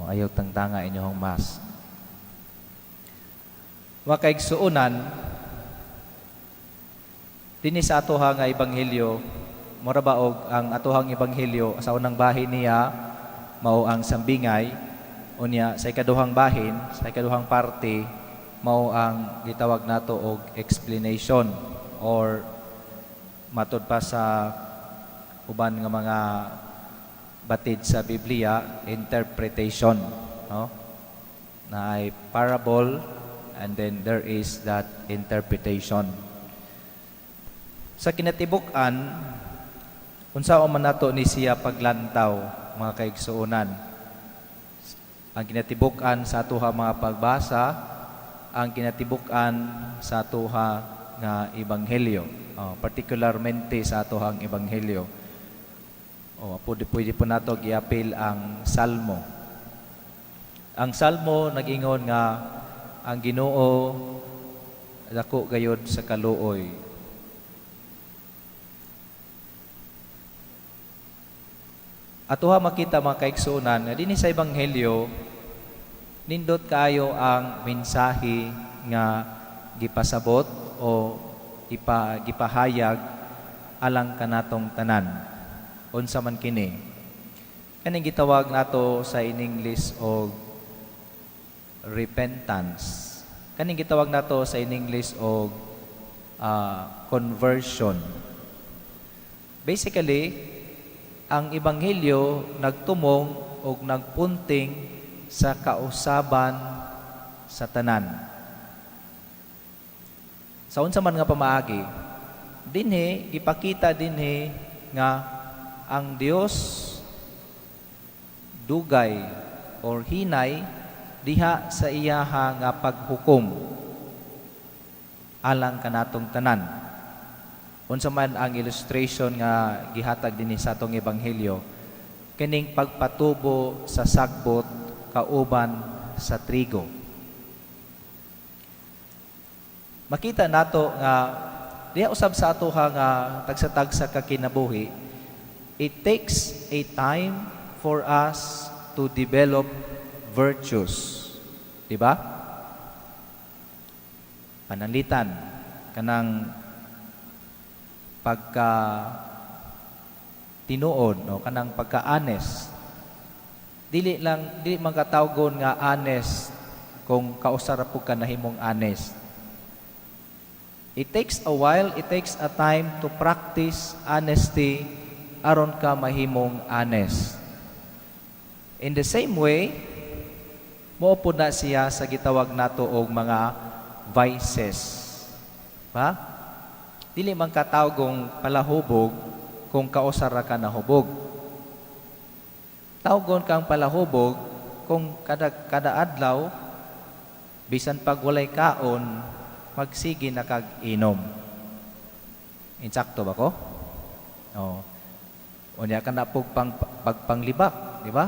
O, ayaw tangtanga inyong mask. Mga kaigsuonan, dinhi sa atoha nga ebanghelyo, mura ba og ang atohang ebanghelyo sa unang bahin niya mao ang sambingay, unya sa ikaduhang bahin, sa ikaduhang parte, mao ang gitawag nato og explanation or matud pa sa uban nga mga batid sa Biblia, interpretation, no? Na ay parable and then there is that interpretation. Sa kinatibuk-an, unsa man nato ni siya paglantaw, mga kaigsuonan? Ang kinatibuk-an sa atuha mga pagbasa, ang kinatibuk-an sa atuha nga ebanghelyo, oh, particularmente sa atuhang ebanghelyo. Oh, pwede po nato giapil ang Salmo. Ang Salmo nag-ingon nga ang Ginoo dako gayod sa kaluoy. Atuha makita, mga kaigsuonan, nga dinhi sa ebanghelyo nindot kaayo ang mensahe nga gipasabot o gipahayag alang kanatong tanan. Unsa man kini? Kaning gitawag nato sa in English og repentance. Kaning gitawag nato sa in English og conversion. Basically, ang ebanghelyo nagtumong og nagpunting sa kausaban sa tanan. Sa unsa man nga pamaagi, dinhi ipakita dinhi nga ang Dios dugay or hinay diha sa iyaha nga paghukom alang kanatong tanan. Unsa man ang illustration nga gihatag dinhi sa atong ebanghelyo? Kining pagpatubo sa sagbot kauban sa trigo. Makita nato nga diha usab sa atoha nga tagsa-tagsa ka kinabuhi, it takes a time for us to develop virtues. Di ba? Pananglitan, kanang pagka tinuod, no, kanang pagka-honest. Dili lang, dili man katawgon nga honest kung kausa ra pud ka nahimong honest. It takes a while, it takes a time to practice honesty aron ka mahimong honest. In the same way, mao pud na siya sa gitawag nato og mga vices. Ba? Dili man katawgong palahubog kung kausa ra ka nahubog. Tawgon kang palahubog kung kada kada adlaw, bisan pag walay kaon, magsige na kag inom. Insakto ba ko? Oh. Unya ka na pug pang pagpanglibak, di ba?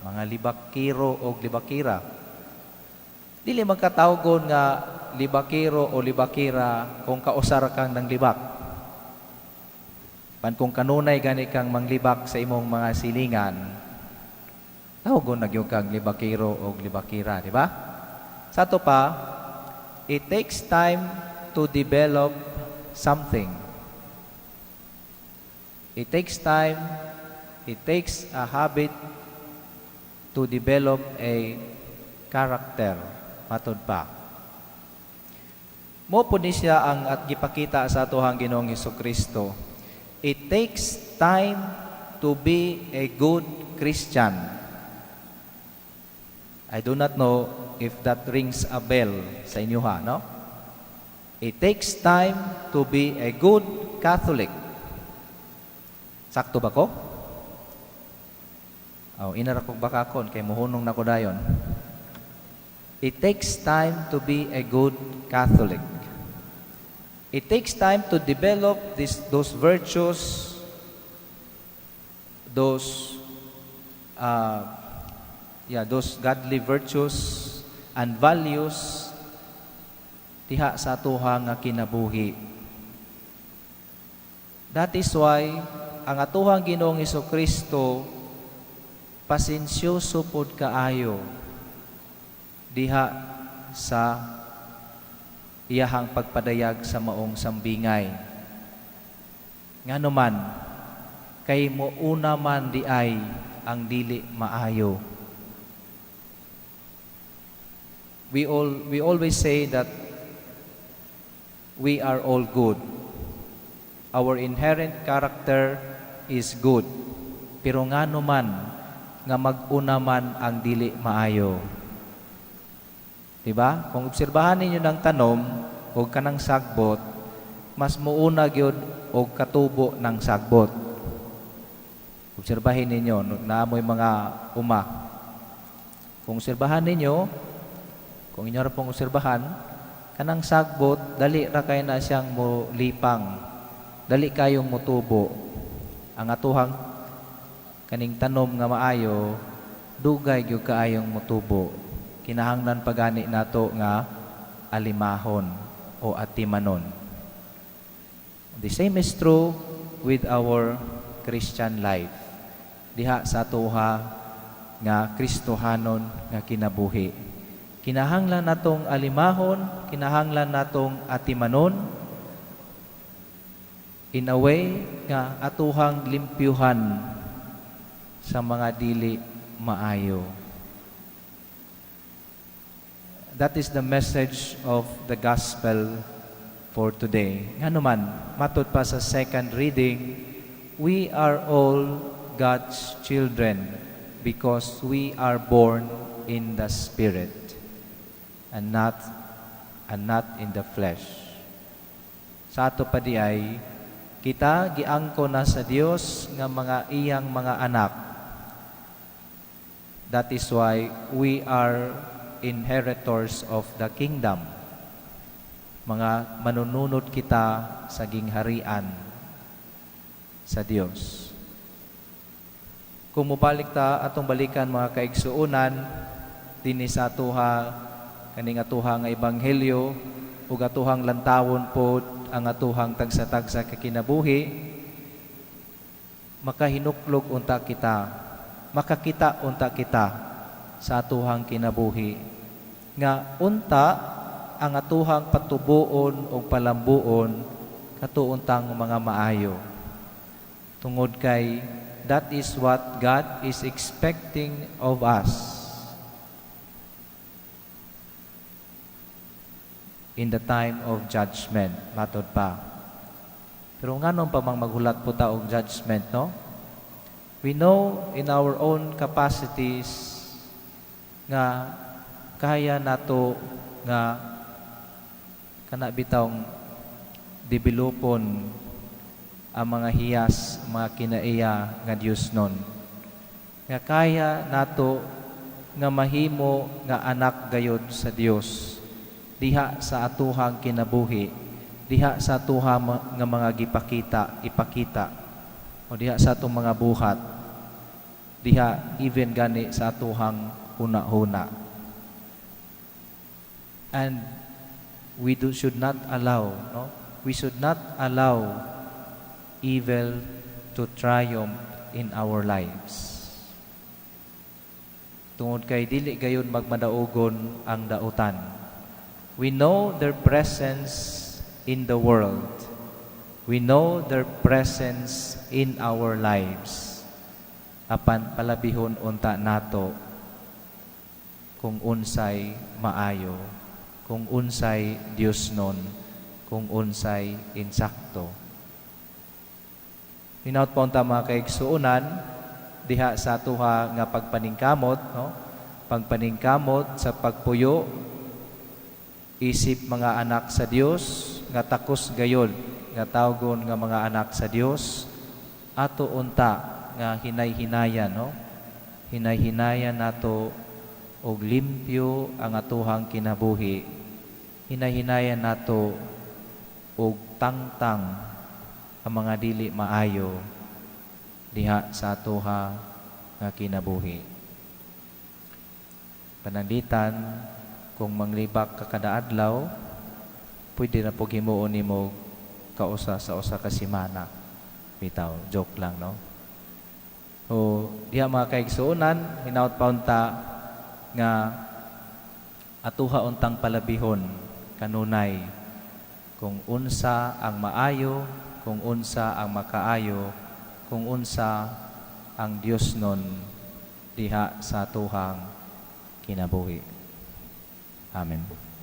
Mga libakiro o libakira. Dili man katawgon nga libakiro o libakira kung kausa ra kang nanglibak. Pan kung kanunay gani kang manglibak sa imong mga silingan, tawgon na gyud kang libakiro o libakira, di ba? Sa ato pa, it takes time to develop something. It takes time, it takes a habit to develop a character. Matud pa. Mao po ni siya ang at gipakita sa atohang Ginoong Hesus Kristo. It takes time to be a good Christian. I do not know if that rings a bell sa inyo ha, no? It takes time to be a good Catholic. Sakto ba ko? Oh, inara kog bakakon kay muhunong na ko dayon. It takes time to be a good Catholic. It takes time to develop those virtues, those godly virtues and values diha sa atuha nga kinabuhi. That is why ang atuhang Ginoong Kristo Pasensyoso pod kaayo diha sa iyahang pagpadayag sa maong sambingay. Ngano man, kay muuna man diay ang dili maayo. We always say that we are all good. Our inherent character is good. Pero ngano man nga mag-una man ang dili maayo? Diba? Kung obserbahan ninyo ng tanom o kanang sagbot, mas muuna gyud og katubo ng sagbot. Obserbahin ninyo, naamoy mga uma. Kung obserbahan ninyo, kung inyo ra pong obserbahan, kanang sagbot, dali ra kay na siyang molipang. Dali kayong motubo. Ang atuhang kaning tanom nga maayo, dugay gyud kaayong motubo. Kinahanglan pa gani nato nga alimahon o atimanon. The same is true with our Christian life. Diha sa atuha nga Kristohanon nga kinabuhi. Kinahanglan natong alimahon, kinahanglan natong atimanon in a way nga atuhang limpyuhan sa mga dili maayo. That is the message of the gospel for today. Ngano man, matod pa sa second reading, we are all God's children because we are born in the Spirit and not in the flesh. Sa ato pa diay, kita giangko na sa Dios nga mga iyang mga anak. That is why we are inheritors of the kingdom. Mga manununod kita sa gingharian sa Dios. Kung mubalik ta atong balikan, mga kaigsuonan, dinhi sa atuha kaning atuha nga ebanghelyo ug atuhang lantawon pod ang atuhang tagsa-tagsa ka kinabuhi, makahinuklog unta kita, makakita unta kita sa atuhang kinabuhi nga unta ang atuhang patubuon o palambuon kato untang mga maayo, tungod kay that is what God is expecting of us in the time of judgment, matod pa. Pero nganong pa mang maghulat po ta og judgment, no? We know in our own capacities nga kaya nato nga kana bitawng developon ang mga hiyas, mga kinaiya nga Dios nun. Nga kaya nato nga mahimo nga anak gayod sa Dios diha sa atuhang kinabuhi, diha sa atuha nga mga gipakita, ipakita, o diha sa atong mga buhat, diha even gani sa atuhang huna-huna. And we should not allow, no? We should not allow evil to triumph in our lives. Tungod kay dili gayon magmadaugon ang dautan. We know their presence in the world. We know their presence in our lives. Apan palabihon unta nato kung unsay maayo, kung unsay Dios nun, kung unsay insakto. Hinaut pa unta, mga kaigsuonan, diha sa atuha nga pagpaningkamot, no? Pagpaningkamot sa pagpuyo isip mga anak sa Dios nga takos gayon nga tawgon nga mga anak sa Dios, ato unta nga hinay-hinayan, no? Hinay-hinayan nato og limpyo ang atuhang kinabuhi. Hinay-hinayan nato og tangtang ang mga dili maayo diha sa atuha nga kinabuhi. Pananglitan kung manglibak ka kada adlaw, pwede na pog himuon nimo kausa sa usa ka semana. Bitaw, joke lang, no? O diha, mga kaigsuonan, hinaut pa unta nga atuha untang palabihon kanunay kung unsa ang maayo, kung unsa ang makaayo, kung unsa ang Diosnon diha sa atuhang kinabuhi. Amen.